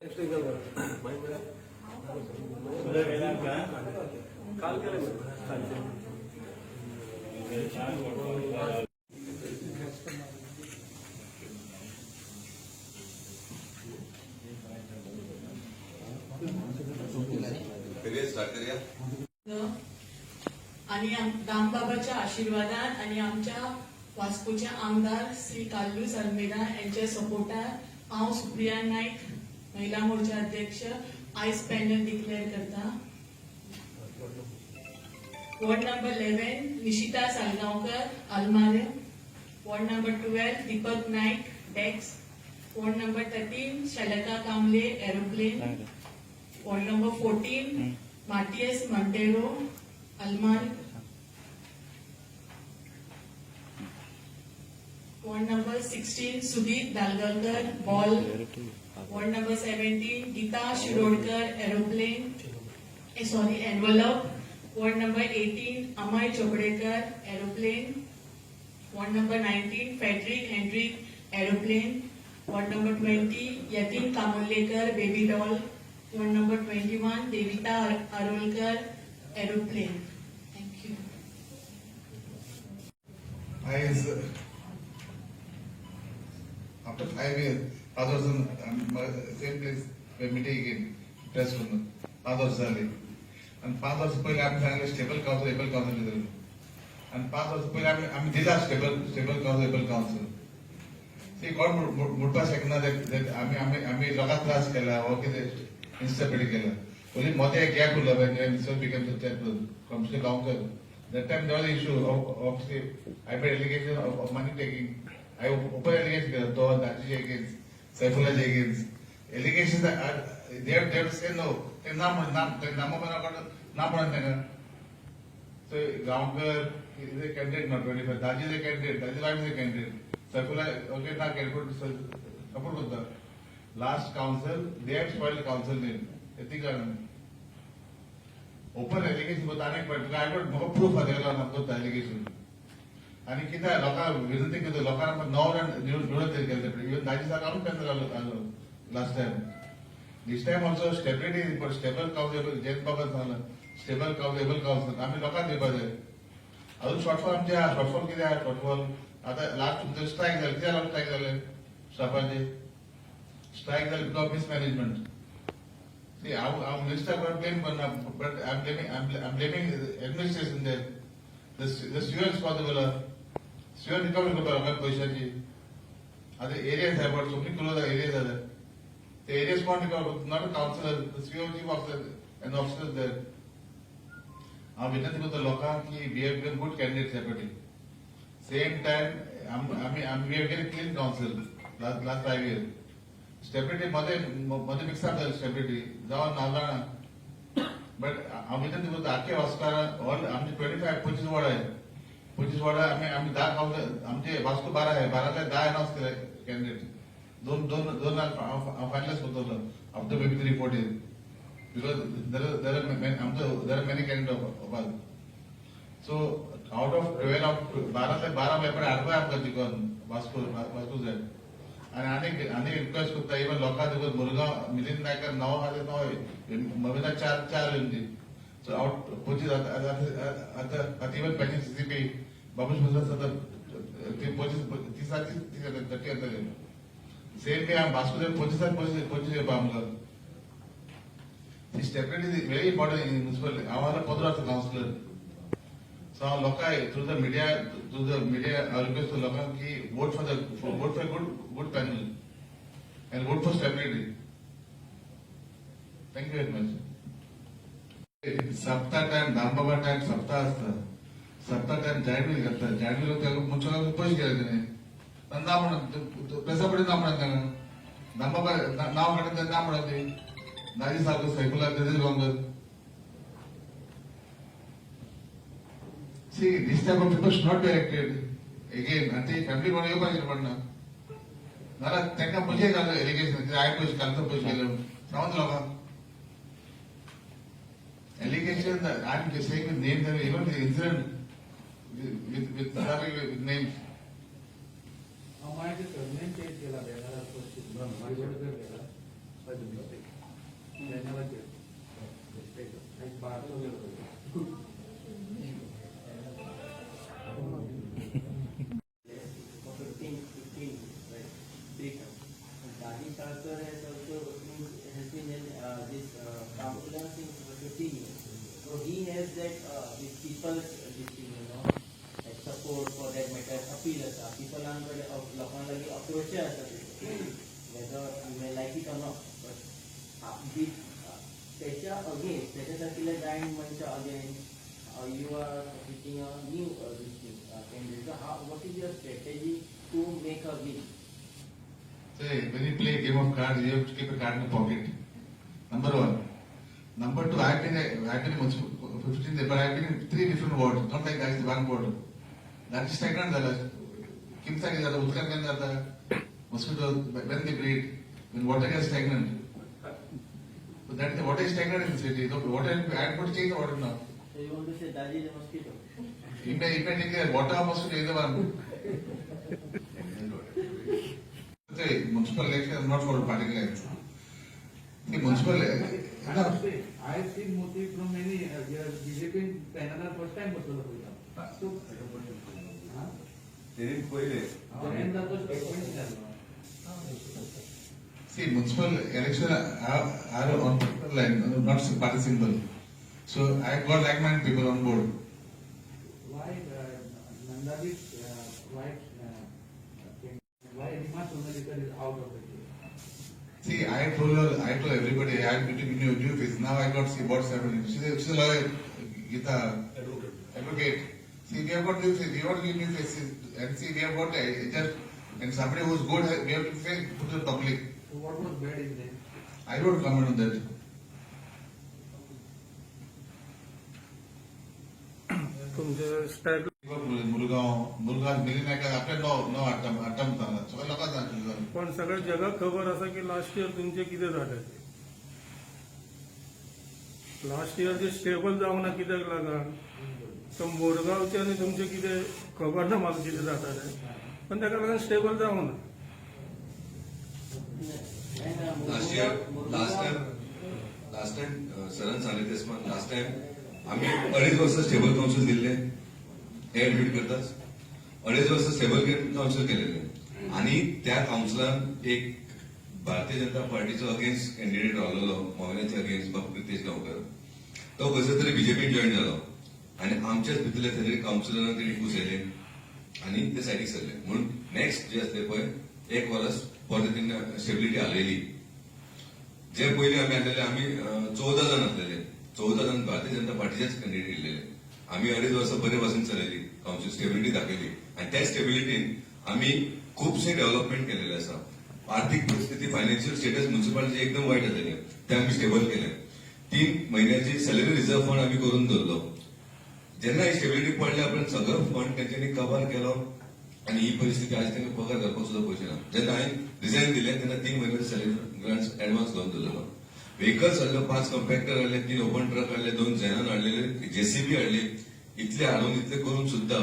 तुझं गेला का? काल केलं मी. करूया, स्टार्ट करूया. आणि दामबाबाच्या आशीर्वादान आणि आमच्या वास्कोचे आमदार श्री कार्लूस आल्मेदा यांच्या सपोर्टार हांव सुप्रिया नाईक, महिला मोर्चा अध्यक्ष, आयज पॅनल डिक्लेअर करता. Ward number 11, Nishita Salgaonkar, Almar. Ward number 12, Deepak Naik, Dex. Ward number 13, Shalaka Kamble, aeroplane. Ward number 14, Matias Monteiro, Almar. Ward number 16, Sudhir Dalgaonkar, ball. Ward number 17, Geeta Shirodkar, aeroplane, sorry, envelope. Ward number 18, Amay Chopdekar, aeroplane. Ward number 19, Frederick Henrik, aeroplane. Ward number 20, Yatin Kamollekar, baby doll. Ward number 21, Devita Arolkar, aeroplane. Thank you. आयज after 5 years, पाच वर्सां same place meeting again press करून 5 वर्सां जाली आनी 5 वर्सां पयलीं आमी सांगलें, स्टेबल कावन्सील, एबल कावन्सील दितले. आनी 5 वर्सां पयलीं आमी दिला stable council, able council. See, कोण म्हणपाक शकना that आमी लोकांक त्रास केला वो कितें इन्स्टेबिलिटी केला. ओनली मदें एक गॅप उरलो when sir became the chairman, Commissioner Gaonkar. That time there was issue of, I made allegation of money taking. I open allegation केलं तो दाजीचे against, सैफुल्लाचे against. Allegation, they have say no. ते ना म्हणून ना, ते नामो ना म्हणून तांकां. So Gaonkar is a candidate now, 25. Daji is a candidate. Daji wife is a candidate. Saifullah okay ना कॅन्डिडेट सपोर्ट करता. Last council they have spoil council name. ती कारण ओपन एलिगेशन करता आनी तुका I म्हाका प्रूफ आहा, तेका लागून करता एलिगेशन. आनी कितें, लोकांक विनंती करता, लोकांक णव जाण निवडून गेले. इवन दाजी सारको आमी पॅनल आलो last time. This time also stability, stable council. Jayant बाबान सांगला, स्टेबल कावन्सील, एबल कावन्सील आमी लोकांक दिवपा जाय. अजून शॉर्टफॉल आमचे आहा. शॉर्टफॉल कितें आहा? शॉर्टफॉल आतां लास्ट तुमचे स्ट्रायक जाले. कित्याक लागून स्ट्रायक जाले? स्टाफाचे स्ट्रायक जाले because mismanagement. See, हांव मिनिस्टर ब्लेम करना, but I am blaming administration there. The CEO responsible. CEO recovery करता लोकांक पयशाची. आतां एरियाज आहा, but so many close areas आहा. ते एरियाज कोण recover? Not councillor, CEO, chief officer and officer there. हांव विनंती करता लोकांक की we have given good candidates ह्या फावटी. सेम टायम आमी we have given clean council last 5 year. Stability मध्ये मध्ये मिक्सअप जाली स्टेबिलिटी जावन हांव जाणा, बट हांव विनंती करता आख्खे वास्कोकार. ऑल आमचे 25, 25 वॉर्ड आहे. 25 वॉर्ड आमी 10 कावन्सिल, आमचे वास्को 12 आहे. 12तले 10 अनाउन्स केले कॅन्डिडेट. दोन दोन दोन हांव फायनलाइज करतलो after maybe 3-4 days, because there आमचो there are many candidate of. So out of 12 of 12तले 12 paper हाडपाक आमकां जिखोन वास्को वास्को जाय. आनी आनीक आनीक रिक्वेस्ट करता, इवन लोकांक देखून मुरगांव मिलिंद नायकार णव आहा ते णव, मविना चार चार येवन. So out 25. आतां आतां आतां इवन पॅचिंग सीसीपी बाबूश मुजरत आतां ती 25 30 30 30 येतले. सेम वे वास्को 25 25 25 येवपा आमकां. Stability is very important in municipal. हांव आतां 15 वर्सां कावन्सिलर. सो हांव लोकांक through the media हांव रिक्वेस्ट करता लोकांक की vote for good panel and vote for stability. Thank you very much. सप्ता टायम, दामबाबा टायम सप्ता आसता. सप्ता टायम जायंट व्हील घालता. जायंट व्हील ताका मनशाक पयशे गेले तेणे ना म्हणून प्रेसा पडे ना म्हणून ताका दामबाबा नांव काडटा ना म्हणून ती दाजी सारको, Saifullah तेजेच Gaonkar. See, this type of people should not be elected again. आनी ते फॅमिली कोण येवपाचें पडना. नाल्यार तांकां पयशे घाल एलिगेशन, हांवें पयशे घालता, पयशे गेले सांगून लोकांक. Allegation, I am saying with names and even the incident with names. माहिती सरनेम चेंज केला, बॅनरार केला. Mistake. I never get. Mistake. For 15, right? Three times. And Daji Sarkar has also means, has been in this councillor since 15 years. So he has that this people's this thing, that support for that matter, appeal asa. People कडे लोकां लागीं approach आसा, whether you may like it or not. But with त्याच्या against, त्याच्या सारकिल्ल्या giant मनशा against, you are putting a new this thing, candidate. So how, what is your strategy to make a win? Say, when you play a game of cards, you have to keep a card in the pocket. Number one. Number two, I've been in municipal, 15 there, but I've been in three different wards, not like that is one ward. That is stagnant जाला. किमसाक जाता, उदकान केन्ना जाता, mosquito, when they breed, when water gets stagnant. So that is, the water is stagnant in the city. So water, I have to change the water now. So you want to say Daji is a mosquito? He may take the water mosquito either one. The municipal election is not for party lines. The municipal, I no, must say, I have seen Moti from many years, BJP पॅनलार first time बसलो पळयता. So, हा? तेणी पयले जयंताचो statement जालो. See, municipal election are on political line, not party symbol. So I got like-minded people on board. Why Nandadeep, why why Rima Sonalikar is out of the game? See, I told her, I told everybody, I am meeting new face. Now I got see what's happening. She's a lawyer, Gita, advocate. See, we have got new face. We have got new faces, and see, we have got just and somebody who's good, we have to face, put to the public. So what was bad in them? I don't comment on that. तुमचे Stag Murgaon Murgaon Mili Naik आपल्या णव णव आठम आठम जाला सगळ्या लोकांक जाणा. पण सगळ्या जगाक खबर आसा की लास्ट इयर तुमचें कितें जालें. लास्ट इयर जे स्टेबल जावंक ना कित्याक लागून तर मोरगांवचें आनी तुमचें कितें खबर ना म्हाका कितें जाता तें, पण ताका लागून स्टेबल जावंक ना. And last year, last time सरान सांगले तेच, पण लास्ट टाइम आम्ही अडीच वर्ष स्टेबल काउन्सिल दिल्ले. हे ऍडमिट करताच, अडीच वर्ष स्टेबल काउन्सिल केलेले आणि त्या काउन्सिलान एक Bharatiya Janata पार्टीचो against candidate रावलेलो, मोविनाच्या against, बाब प्रितेश गांवकर. तो कसो तरी बीजेपीन जॉईन जालो आणि आमच्याच भितरले थंय काउन्सिलरान तेणी घुसयले आणि ते सायडीक सरले. म्हणून नेक्स्ट जे आसले पळय एक वर्स परत तेणी स्टेबिलिटी हालयली. जे पयलीं आमी आसलेले, आमी 14 जाण आसलेले, 14 जाण भारतीय जनता पार्टीचेच कॅन्डिडेट येयल्लेले. आमी अडीच वर्सां बरे भाशेन चलयली काउन्सिल, स्टेबिलिटी दाखयली आनी त्या स्टेबिलिटीन आमी खुबशे डेव्हलपमेंट केलेले आसा. आर्थिक परिस्थिती, फायनान्शियल स्टेटस म्युन्सिपालिटी एकदम वायट जालेले, ते आमी स्टेबल केले. 3 म्हयन्याची सॅलरी रिझर्व फंड आमी करून दवरलो. जेन्ना ही स्टेबिलिटी पडल्या उपरांत सगळो फंड तेंच्यांनी कबार केलो आनी ही परिस्थिती आज तांकां पगार घालपाक सुद्दां पयशे ना. जेन्ना हांवें रिझायन दिलें तेन्ना 3 म्हयन्याचे सॅलरी ग्रांट्स एडवान्स घेवन दवरलेलो. व्हेकल्स हाडल्यो, पांच कंपॅक्टर हाडले, तीन ओपन ट्रक हाडले, दोन झेनॉन हाडलेले, जेसीबी हाडली. इतले हाडून इतले करून सुद्दां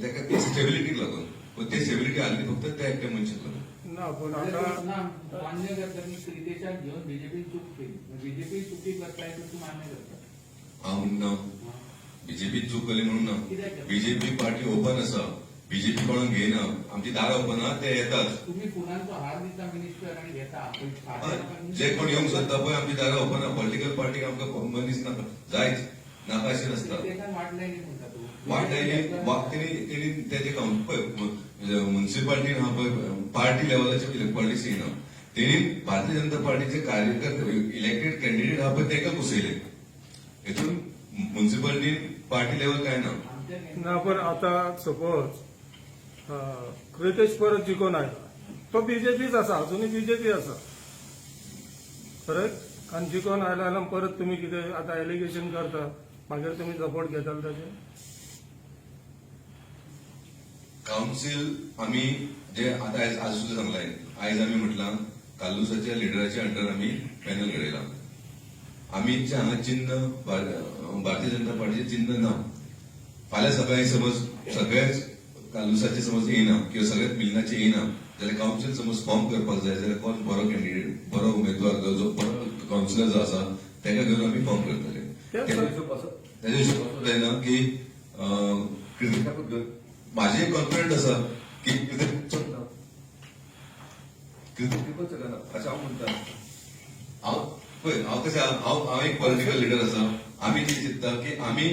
ताका ती स्टेबिलिटीक लागून, पण ती स्टेबिलिटी हाडली फक्त त्या एकट्या मनशाक लागून. ना, पण आता ना मान्य करता की प्रितेशाक घेवन बीजेपीन चूक केली? बीजेपी चुकी करता तर तूं मान्य करता? हांव म्हणना बीजेपी चूक केली म्हणून ना. बीजेपी पार्टी ओपन आसा, बीजेपी कोणाक घेयना. आमची दारां ओपन आहा, ते येतात. तुम्ही फुलांचो हार दिता मिनिस्टर आणि घेता. हय, जे कोण येवंक सोदता पळय, आमची दारां ओपन आहा. पॉलिटिकल पार्टीक आमकां मनीस नाका, जायच नाका अशें नासता. प्रितेशान वाट लायली म्हणटा तूं. वाट लायली तेणी तेणी तेजे काउन्सिल पळय, म्युन्सिपाल्टीन आहा पळय, पार्टी लेवलाचे पॉलिटिक्स येयना. तेणी भारतीय जनता पार्टीचे कार्यकर्ते, इलेक्टेड कॅन्डिडेट आहा पळय, तांकां घुसयले. हेतून म्युन्सिपाल्टीन पार्टी लेवल काय ना. आमच्या ना, पण आता सपोज क्रितेश परत जिखून आयला, तो बीजेपीच आसा, अजुनूय बीजेपी आसा, करेक्ट? आनी जिखून आयला जाल्यार परत तुमी कितें आतां एलिगेशन करता, मागीर तुमी सपोर्ट घेताले ताजे? काउन्सिल आमी जे आता आयज आज सुद्दां सांगलां, आयज आमी म्हटलां, कार्लुसाच्या लिडराच्या अंडर आमी पॅनल घडयला. आमी हांगा चिन्ह भारतीय जनता पार्टीचे चिन्ह ना. फाल्यां सकाळी समज सगळेच कार्लुसाचे समज येयना किंवा सगळेच मिलनाचे येयना. जाल्यार कावन्सील समज फॉर्म करपाक जाय जाल्यार कोण बरो कॅन्डिडेट, बरो उमेदवार, जो बरो कावन्सिलर जो आसा ताका घेवन आमी फॉर्म करतले. तेजे हिशोब असो जायना की क्रिकेटाकूच घेवन. म्हाजी एक कॉन्फिडंट आसा की क्रिकेट क्रिकेट जिखूंक शकना अशें हांव म्हणटा. हांव पळय, हांव कशें आहा, हांव हांव एक पॉलिटिकल लिडर आसा. आमी कितें चिंत्ता की आमी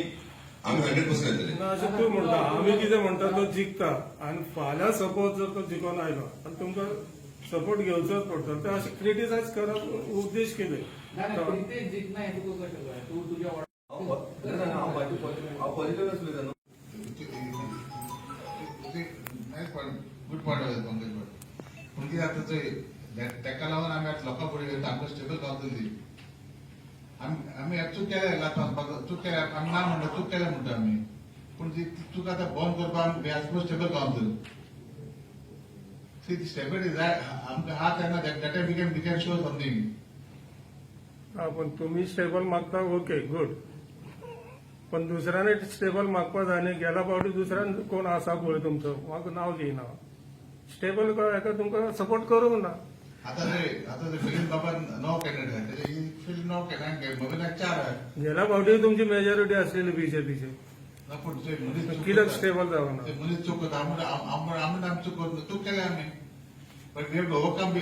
आमी 100% येतले. ना, अशें तूं म्हणटा. आमी कितें म्हणटा, तो जिखता आनी फाल्यां सपोज जर तो जिखून आयलो आनी तुमकां सपोर्ट घेवचोच पडटलो, ते अशें क्रिटिसायज करप उद्देश कितें? ना ना, प्रितेश जिखना हें तुका कशें कळ्ळें? तूं तुज्या वॉर्डांत हांव पॉझिटिव्ह उलयता न्हू. नायस पॉयंट, गुड पॉयंट पंकज भट. पूण कितें जाता चोय, तेका लागून आमी आतां लोकां फुडें वयता, आमकां स्टेबल कावन्सील दी. आमी आमी चूक केल्या, लात वचपाक चूक केल्या आमी ना म्हणटा, चूक केल्या म्हणटा आमी. पूण ती चूक आतां बंद करपाक we ask for stable council. See, stability जाय आमकां आहा तेन्ना, that time we can show something. हा, पण तुम्ही स्टेबल मागता, ओके, गुड. पण दुसऱ्याने स्टेबल मागपा जाय न्ही. गेल्या फावटी दुसऱ्यान कोण आसा पळय तुमचो, म्हाका नांव दिना, स्टेबल हेका तुमकां सपोर्ट करूंक ना. आता ते मिलिंद बाबा नऊ कॅन्डिडेट आहे, त्याचे फील नऊ कॅन्डिडेट, बबनाक चार आहे. गेल्या फावटी तुमची मेजॉरिटी आसलेली बीजेपीची. ना, पूण ते मनीस चूक कित्याक करता. स्टेबल जावना? ते मनीस चूक करता. आमी आमी आमी चूक करता, चूक केल्या आमी, but we have to overcome.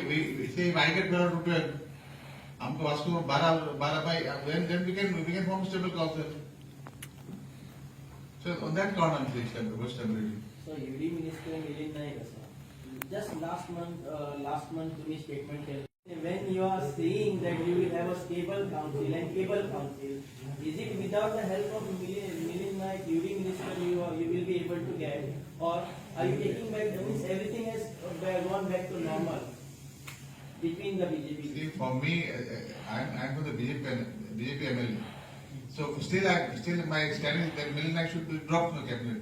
Say I get 12 to 12, आमकां Vasco 12 12 by, then we can form stable council. So on that count आमची stability. So UD Minister Milind Naik आसा. Just last month तुम्ही statement केलं. When you are saying that you will have a stable council and able council, is it without the help of Milind Naik, UD Minister, you will be able to get, or are you taking back? That means everything has gone back to normal between the BJP. See, for me, I'm for the BJP MLA. So still my stand is that Milind Naik should be dropped from the cabinet.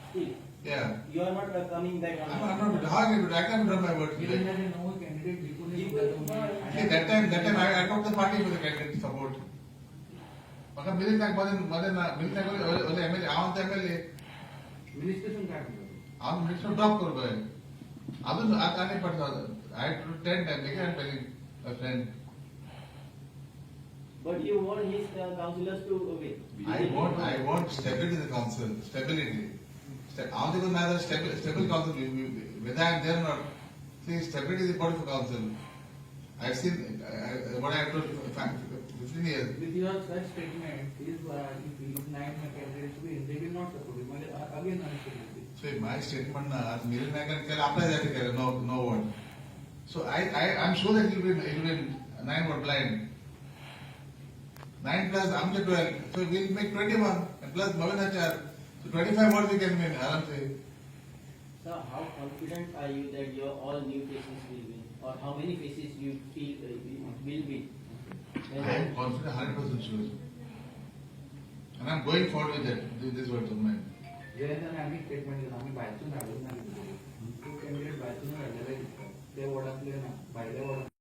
Still, Yeah. you are not coming back on. I'm not, how I can, I can't drop my words today. मिलिंदाचे नऊ candidate जिखून सुद्धा. See, that time I took the party for the candidate support. म्हाका मिलिंद नायक मध्ये मध्ये ना, मिलिंद नायक ओले MLA, हांव MLA. मिनिस्ट्रेशन काय म्हणटा? हांव मिनिस्टर ड्रॉप करूं जाय. अजून आनी पडटा. I 10 time again I telling my friend. But you want his councillors to win. I want stability in the council, stability. हांव देखून ना stable council, whether I am there not. See, stability is important for council. I seen what I told, 15 years. With your such statement, if his nine candidates win, they will not support you. म्हणजे again unstability. So my statement ना, आज मिलिंद नायकान केलं आपल्या जाती केलं no word. So I am sure that it will nine word blind. Nine plus आमचे 12, so will make 21 plus बबनाचार, so 25 word we can win आराम से. Sir, how confident are you that your all new faces will win, or how many faces you feel will win? I am confident, 100% sure. And I am going forward with that, this words of mine. जयंताने आनी statement दिला, आमी भायरसून हाडूंक ना कितें. तरी. Candidate भायरसून हाडलेले दिसता, ते वॉर्डांतले ना, भायल्या वॉर्डांत.